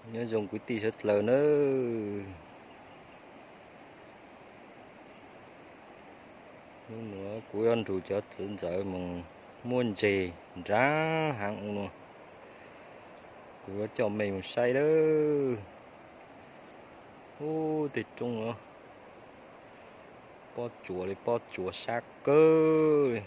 Nyob zoo kwv tij sawv dlawg nawb. Hnub no kuv yuav nrug cov txwv ntxawv moog muab ntses nraag haav u no. Kuv yuav coj mej moog saib lawm. Ub, tej roob no pob tsuas li pob tsuas sab kawg li.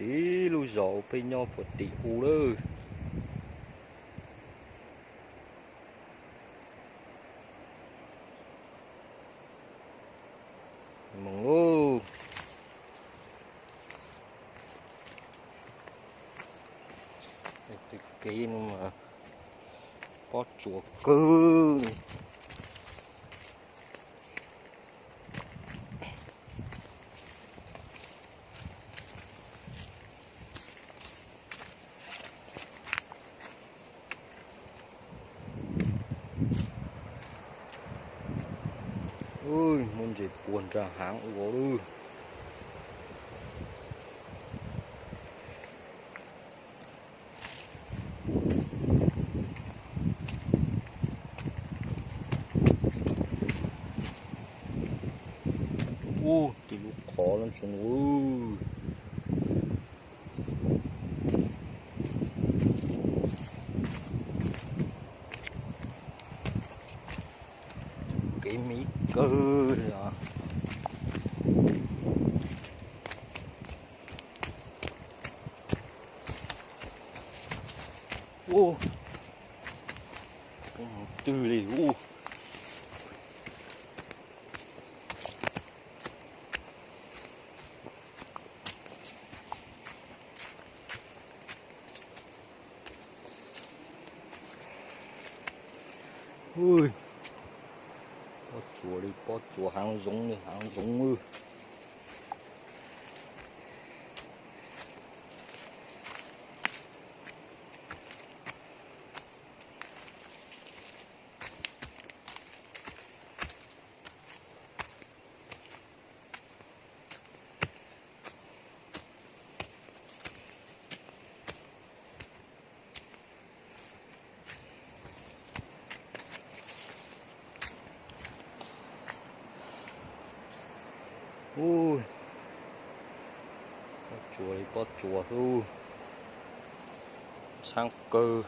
Tim lub zos peb nyob puag tim u lawm. Moog lauj. Tej kev no mas pob tsuas kawg. Muab ntses puag nraag haav ua lawm. Ub, tim lub qhov no tsoom. Kev miv kawg li os. Ub, twg li ub. Ub, pob tsuas li pob tsuas, haav zoov li haav zoov. Ub, pob tsuas li pob tsuas xwb, tshaab kawg.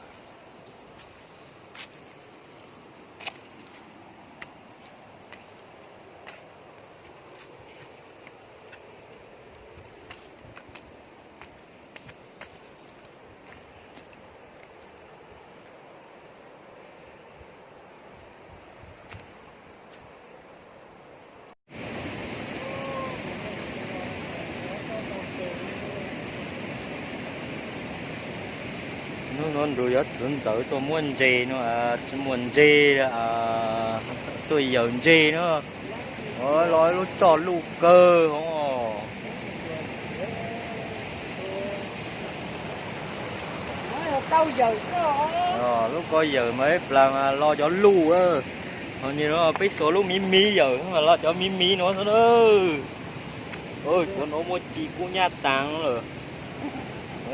Hnub no nrug cov txiv ntxawm tuaj muab ntses no, tsis muaj ntses, tuaj yawm ntses no, los lub txoj luj kawg os. Lub ko yawm mas ib plag mas lo cov luj, ho nim no peb xuas lub miv miv yawm mas lo cov miv miv no xwb na. Cov no muaj ci kub nyab taag lawm.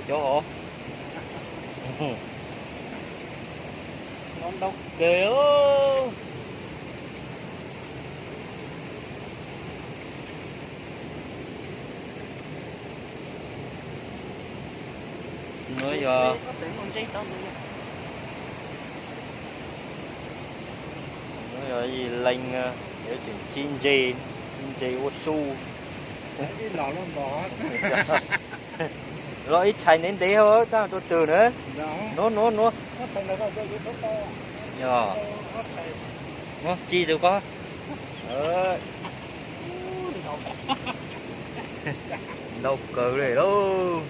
Cov hov ntau kawg. No yog, no yog leeg, yuav tseem ci ntses, ci ntses ua su. Los ib tshais ntev ntev hab, tab rau twg na. Nuav nuav nuav. Yog, nuav ci tus ko. Ntau kawg li lauj.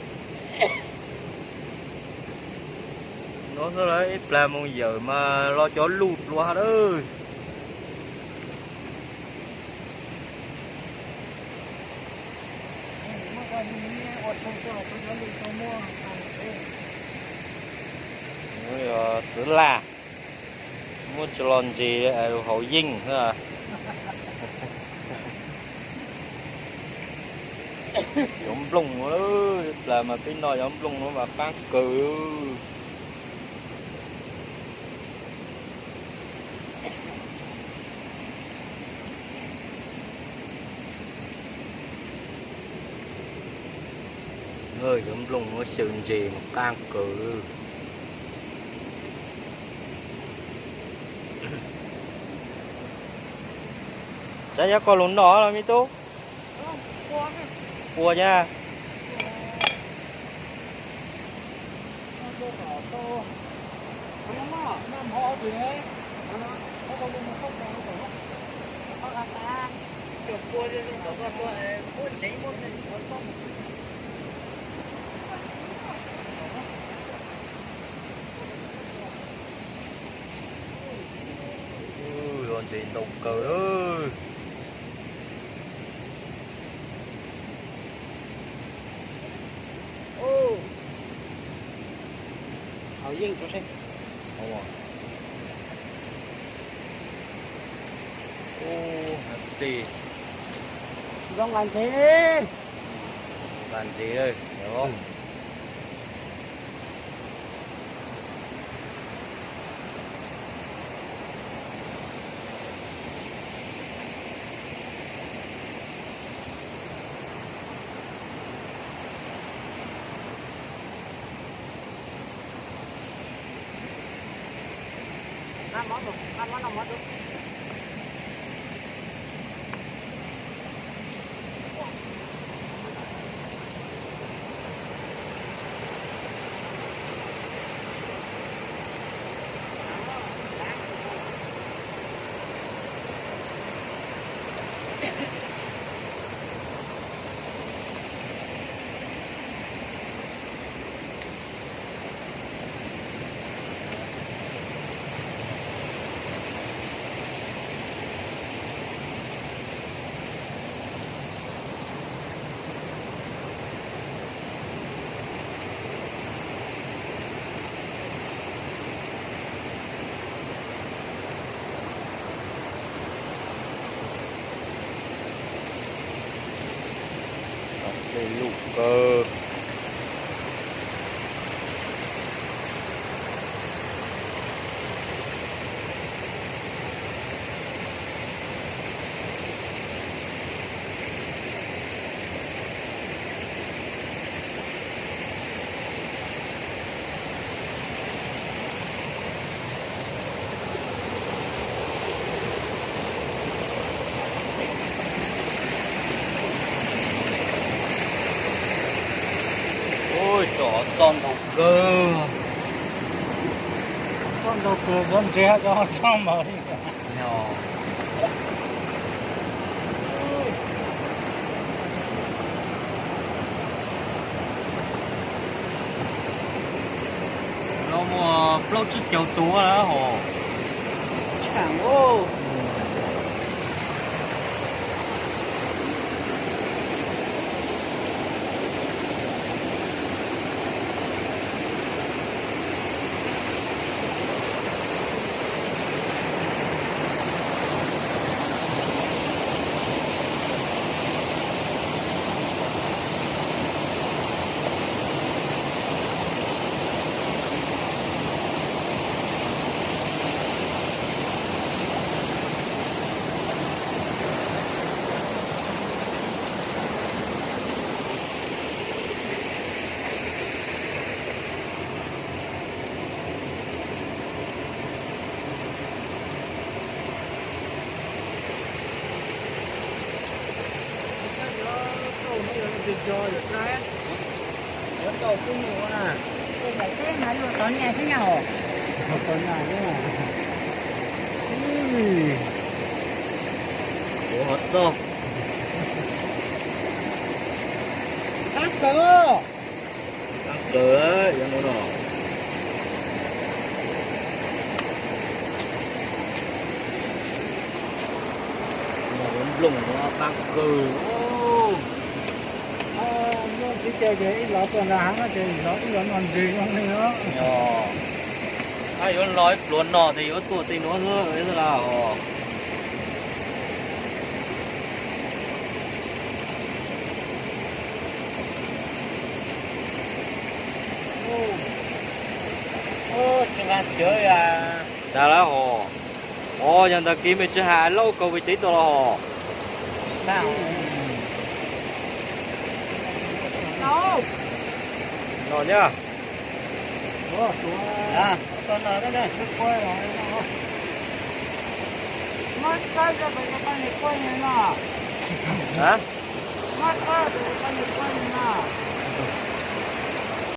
Nuav xwb ib plag moog yawm mas lo cov luj dlua lawm. Nuav yog txiv laj, muab tsi lo ntses haus yeej xwb. Cov nplooj no, plas mas peb noj cov nplooj no mas qaab kawg. Cov nplooj no xyaw ntses mas qaab kawg. Saib yog koj lug noj los me tub? Ua nyab. Ua ntses ntau kawg. Haus yeej rau seb. Ub, tis zoo nqa ntses. Nqa ntses. Tej lub kawg. Ub, cov txoj ntau kawg. Txoj ntau kawg, cov ntses cov txoj npaum li. No muaj plaub tsib caug tus lawm hos. Ua ho txog. Qaab kawg. Qaab kawg yuav no no. Nplooj no qaab kawg. Nplooj tsis ces ib los tuaj nram hav no ces ib los noj ntses zoo li no. Yuav los ib pluag no ces yuav tuaj tej nuav xwb las. Dag lawm hos. Os, yog ntawd kiv mej tsis hais lauj, kaus vim tsev tuaj los hos. No thiab.